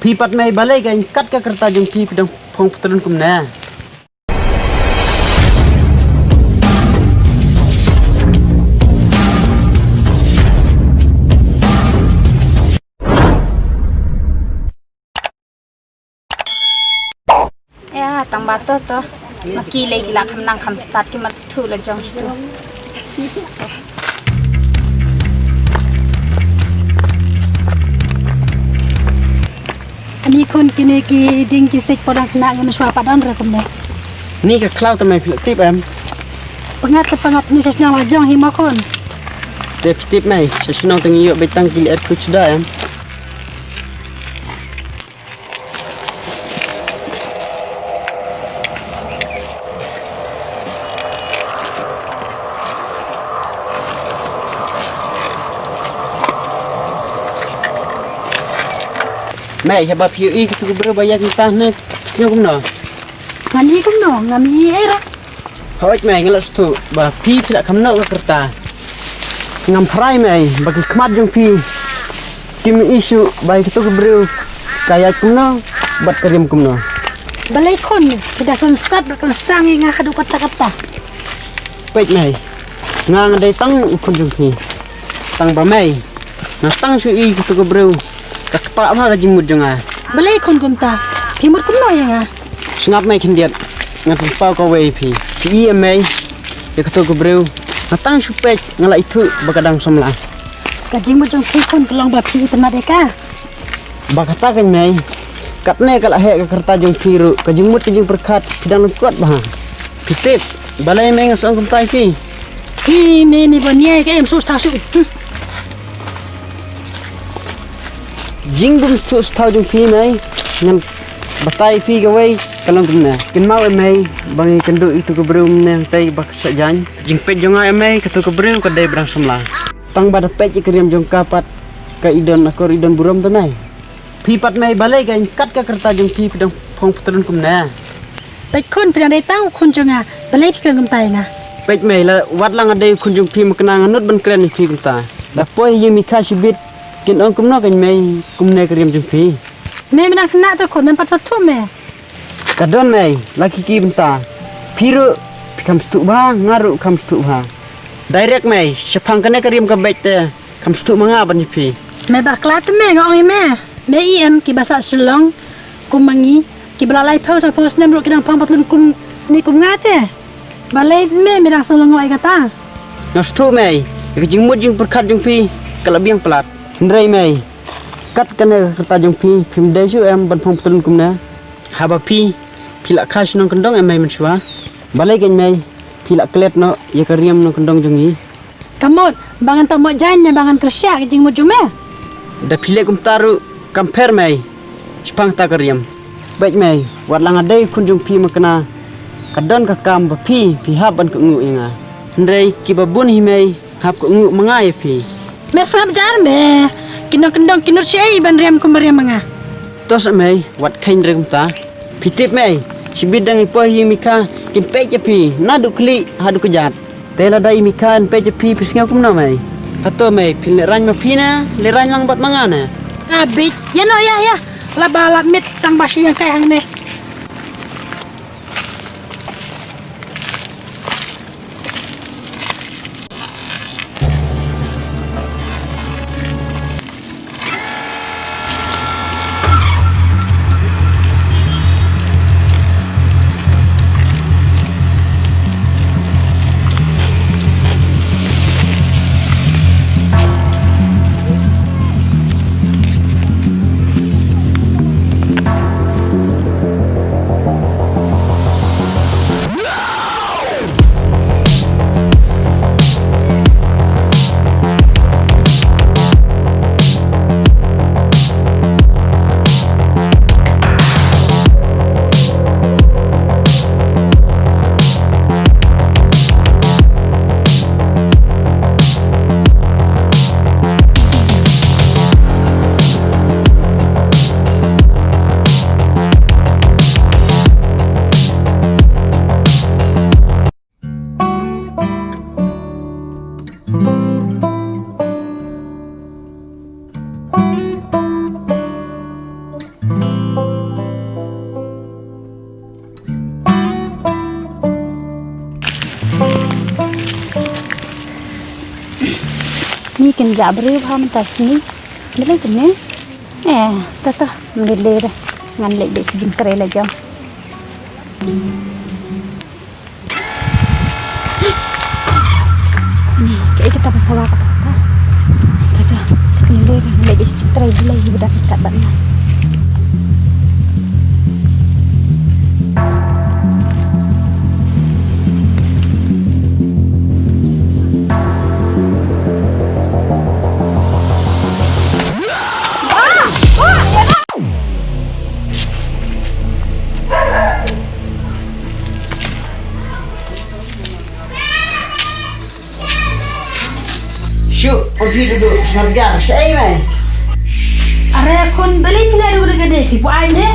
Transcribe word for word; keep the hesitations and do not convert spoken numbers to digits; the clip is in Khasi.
Phi pat mei, balei kein kat ka kyrta jong phi phi dang phong patlun kumne? Ïa, tang ba to to. Ma ki lei ki la kham nang kham stad, ki mat sthu la jong sthu. Ani khun, kine ki dieng ki siej pat dang khynnah, ngam shuwa pat don re kumne. Ni ka khlaw te mei, phi la tip em? Pyngngad te pyngngad, shu sha shnong la jong hi mo khun. Te phi tip mei, sha shnong te ngi ïoh beit tang ki lyer khuid suda em. Mei, haba phi ïohi katu ka briew ba ïaid mynta hangne, phi sngew kumno? Ngan ïohi kumno, ngam ïohi ei ruh. Hooid mei, nga la sngewthuh ba phi, phi la kham noh ka kyrta. Ngam phrai mei ba ki khmat jong phi kim ïohi shuh ba ïa katu ka briew ka ïaid kumno bad ka riam kumno. Balei khun, phi da khlem sat bad khlem sang ïa nga haduh katta katta. Peit mei, nga nga dei tang u khun jong phi. Tang ba mei, nga tang shu ïohi katu ka briew, ka ktah bha ka jingmut jong nga. Balei khun kumta, phi mut kumno ïa nga? Sngap mei khyndiat, ngan pynpaw kawei ïa phi. Phi i em mei ïa kato ka briew? Nga tang shu peit nga la ithuh ba ka dang samla. Ka jingmut jong phi khun ka long ba phi itynnad ïa ka. Ba kata kein mei, katne ka la heh ka kyrta jong phi ruh, ka jingmut ka jingpyrkhat phi dang lyngkot bha. Phi tip balei mei nga shu ong kumta ïa phi? Phi mei, mei ban ïa ka em shu stha shu. Hmm. Jingbym sngewthuh sngewthuh jong phi mei, ngan batai phi kawei ka long kumne. Kynmaw em mei ba ngi kynduh ïa katu ka briew mynne hangtei ba ka shah jaiñ. Jingpeit jong nga em mei, katu ka briew ka dei ba dang samla. Tang ba da peit ïa ka riam jong ka pat ka i don akor i don burom te mei. Phi pat mei, balei kein kat ka kyrta jong phi phi dang phong patlun kumne? Peit khun, phi dang dei tang u khun jong nga, balei phi kren kumta ïa nga? Peit mei, la wat la nga dei u khun jong phi ma kane nga nud ban kren ïa phi kumta. Da poi ïing mei kha shibit kin ong kumno kein mei, kumne ka riam jong phi. Mei, mei dang khynnah te khun, mem pat sngewthuh mei. Ka don mei, la ki ki bynta. Phi ruh phi kham sngewthuh bha, nga ruh kham sngewthuh bha. Direct mei, shaphang kane ka riam ka beit te kham sngewthuh ma nga ban ïa phi. Mei bakla te mei, nga ong ïa mei. Mei i em kiba sah Shillong kum ma ngi, kiba la laiphew saphew snem ruh ki dang phong patlun kum ni kum nga te. Balei mei, mei dang sngewlyngngoh ïa kata? Nga sngewthuh mei, ïa ka jingmut jingpyrkhat jong phi ka la biang palat. Hynrei mei, kat kane ka kyrta jong phi, phim dei shuh em ban phong patlun kumne? Haba phi, phi la kha shnong kyndong em mei mynshuwa? Balei kein mei, phi la klet noh ïa ka riam nongkyndong jong ngi? Ka mut ba ngan tang mot jaiñ ne ba ngan kyrshiah ka jingmut jong me? Da phi leh kumta ruh kam pher mei shaphang kata ka riam. Beit mei, wat la nga dei khun jong phi ma kane, ka don ka kam ba phi, phi hap ban kohnguh ïa nga. Hynrei kiba bun hi mei hap kohnguh ma nga ïa phi. Me sngap jar me, ki nongkyndong ki nud shaei ban riam kum ba riam ma nga. To sa mei, wat kheiñ re kumta. Phi tip mei, shibit dang i poi ïing mei kha kin peit ïa phi naduh khlieh haduh kjat. Te lada i mei kha in peit ïa phi, phi sngew kumno mei? Hato mei phin lehraiñ ma phi ne, lehraiñ lang bad ma nga ne? Ka bit ïa noh ïa ïa. La ba la miet tang ba shu ïeng kai hangne. Kin jah briew ha mynta sngi. Balei kumne? Eh, to to, ym lei lei re. Ngan leit beit sha jingtrei la jong. Ni, kaei kata ba sawa kata. To to, ym lei lei re, ngan leit beit sha jingtrei, balei hi ba dang kat bad nga. Shu, ong phi duduk sngap jar, shaei me? Are khun, balei phi la duduk kane, phi buain ne?